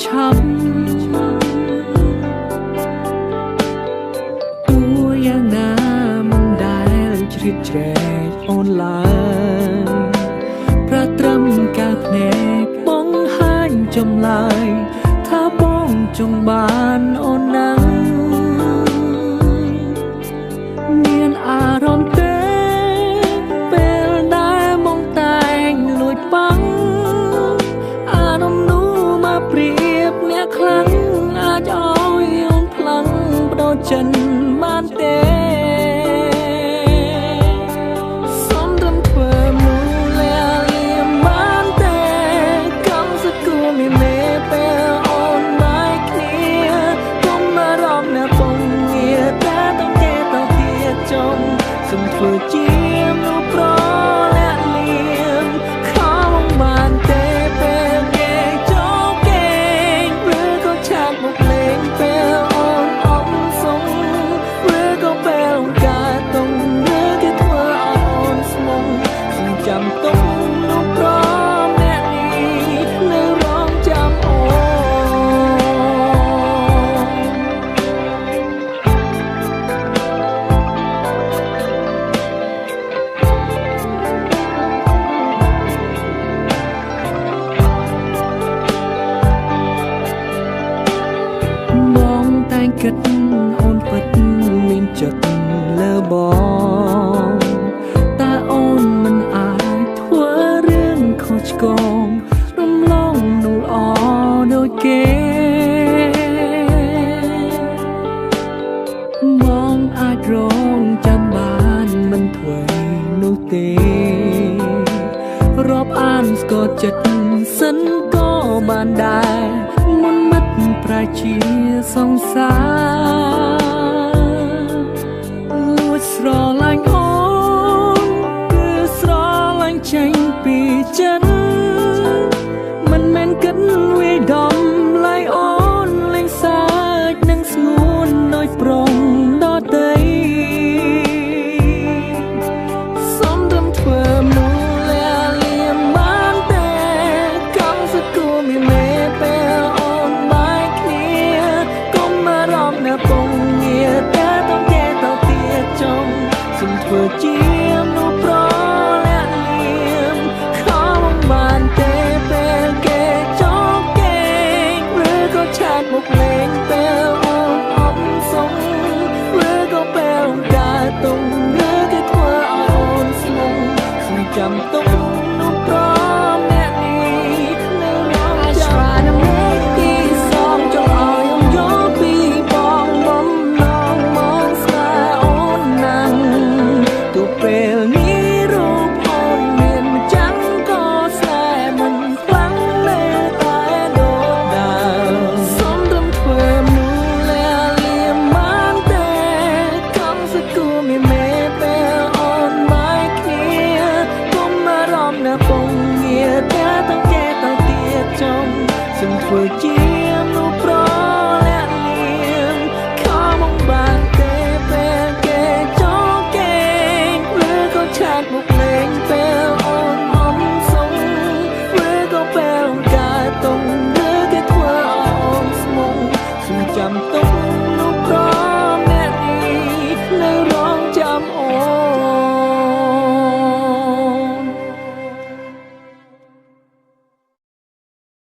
ឆាប់តួយ៉ាងណាមិនដែលជ្រៀតជ្រែកអូនឡើយប្រត្រឹមកែវភ្នែកបង្ហាញចម្លើយថាបងចង់បានអូនណាំងមានអារម្មណ៍ទេពេលដែលមកតែងលួចបាំងអារម្មណ៍នោះមកប្រៀបអ្នកខ្លាំងអាចឲ្យអូនផ្លាំងបដូរចិនបានទេសំត្រឹមធ្វើមូលាលៀមបានទេកំសគូមានមេពេលអូនបាយគ្នាកុំអារម្មណ៍អ្នកពងងារតែต้องគេតទៀតចង់សុំធ្វើជាមនុស្សប្រលាក់លៀមខំបានទេពេលគេចូលគេឬក៏ឆាតមកលេងពេលអូនអំសុងឬក៏ពេលកាតុងឬគេធ្វើឲ្យអូនស្មងសុំចាំទុំនោះប្រអ្នកនេះនៅរងចាំអូនបងតែងគិតអូនពិតមានចិត្តលើបងតែអូនមិនអាចធ្វើរឿងខុសឆ្គងរំលងនោះល្អដូចគេបងអាចរងចាំបានមិនធ្វើនោះទេរាប់អានស្គាល់ចិត្តសិនក៏បានដែរមុនមិត្តប្រជាសង្សារលួចស្រឡាញ់អូនគឺស្រឡាញ់ចេញពីចិត្តមិនមែនគិតវាយដំឡៃអូនលេងសើចនឹងស្ងួនដូចប្រុងដតីសំត្រឹមធ្វើមូលាលៀមបានទេកំសគូមានមេពេលអូនបាយគ្នាកុំអារម្មណ៍អ្នកពងងារតែต้องគេតទៀតចង់សុំធ្វើជាមនុស្សប្រលាក់លៀមខំបានទេពេលគេចូលគេឬក៏ឆាតមកលេងពេលអូនអំសុងឬក៏ពេលកាតុងឬគេធ្វើឲ្យអូនស្មងសុំចាំទុំនោះប្រអ្នកនេះនៅរងចាំ I try to make this song ចង់ឲ្យអូនយល់ពីបងបំណងមកស្នេហ៍អូនណាំងទោះពេលនេះរូបអូនមានចាំងក៏ស្នេហ៍មិនខ្លាំងនៅតែដូចដើមសំត្រឹមធ្វើមូលាលៀមបានទេកំសគូមានមេពេលអូនបាយគ្នាកុំអារម្មណ៍អ្នកពងងារតែต้องគេតទៀតចង់សុំធ្វើជា